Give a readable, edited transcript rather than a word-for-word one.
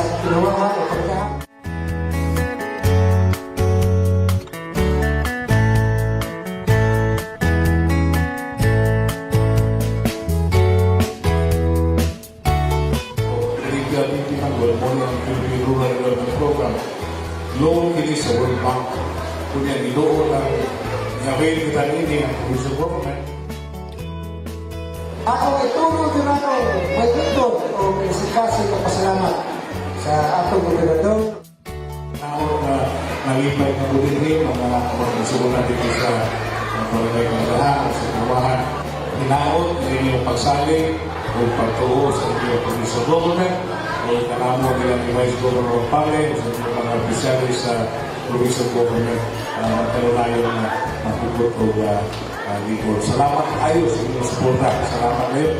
sa kinuha o pagka. Reliability man gud mo ang Philippine Rural Development Program. Loan kini sa World Bank. Kunya giluon ang ni-avail kita niini ang provincial government. Ako ituro din ako may lingkod o kasing pasalamat sa atong gobernador. Naon na nalipay na ko din mga kapag dito sa barangay Kanggahan, sa Kawahan. Hinaot na inyong pagsalig o pagtuo sa inyong provincial government o kanamo nila ni Vice Governor Pale sa inyong mga opisyales sa provincial government, magkalunayon na mapugot o libor. Salamat ayo sa inyong suporta. Salamat kayo.